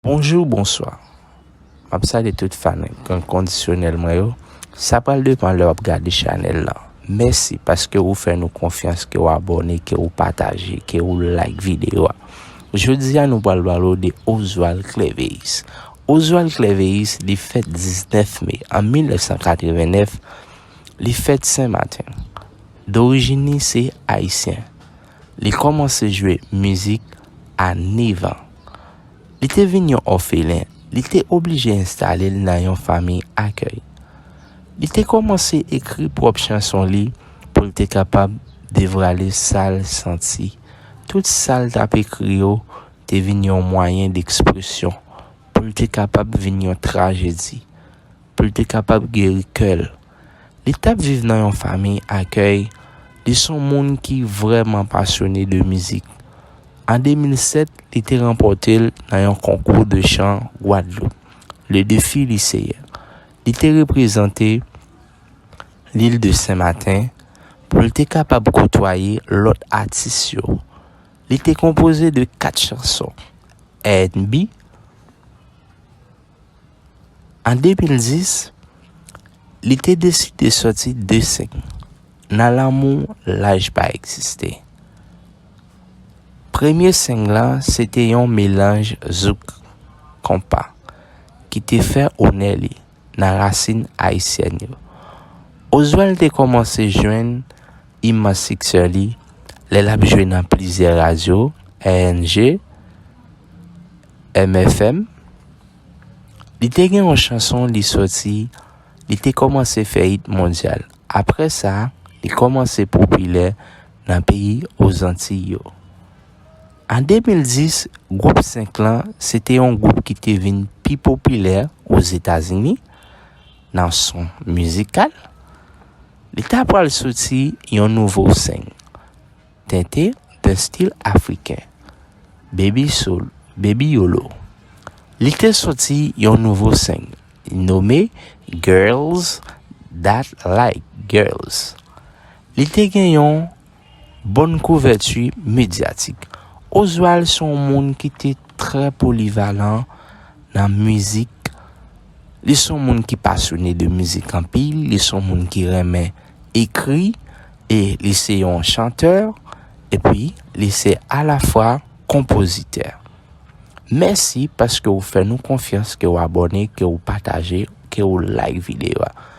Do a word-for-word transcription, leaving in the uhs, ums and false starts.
Bonjou, bonswa. M ap salye tout fan kondisyonèl mwen yo. Sa pral depann lè w ap gade chanèl la. Mèsi paske ou fè nou konfyans, ke w abòne, ke w pataje, ke w like videyo a. Jodi a, nou pral pale w de Oswald Clerveis. Oswald Clerveis, li fèt diznèf me an mil nèf san katreven nèf. Li fèt Senmaten. Dorijin li se ayisyen. Li kòmanse jwe mizik a nèf an. Li te vin yon òfelen. Li te oblije enstale l nan yon fanmi akèy. Li te kòmanse ekri pwòp chanson li pou l te kapab devwale sa l santi. Tout sa l t ap ekri yo te vin yon mwayen dekspresyon pou l te kapab vin yon trajedi, pou l te kapab geri kè l. Li t ap viv nan yon fanmi akèy. Li se yon moun ki vrèman pasyone de mizik. An de mil sèt, li te ranpòte l nan yon konkou de chan Gwadloup, le Défi Lycéen. Li te reprezante lil de Senmaten pou l te kapab kotwaye lòt atis yo. Li te konpoze de kat chanson, R and B. An de mil dis, li te deside sòti de seng, Nan lanmou, laj pa egziste. Premye seng lan, se te yon melanj zouk konpa ki te fè onè li nan rasin ayisyèn yo. Oswald te kòmanse jwenn imans siksè li lè l ap jwe nan plizyè radyo, R N G, M F M. Li te gen yon chanson li sòti, li te kòmanse fè it mondyal. Apre sa, li kòmanse popilè nan peyi Ozantiy yo. An de mil dis, gwoup senk lan, se te yon gwoup ki te vin pi popilè Ozetazini nan son mizikal. Li ta pral soti yon nouvo seng, tente de stil afriken, Baby Soul, Baby Yolo. Li te soti yon nouvo seng, nome Girls That Like Girls. Li te gen yon bòn kouvèti medyatik. Oswald se yon moun ki te trè polivalan nan mizik. Li se yon moun ki pasyone de mizik anpil. Li se yon moun ki renmen ekri. E li se yon chantè. Epi, li se alafwa konpozitè. Mèsi paske w fè nou konfyans, ke w abòne, ke w pataje, ke w like videyo a.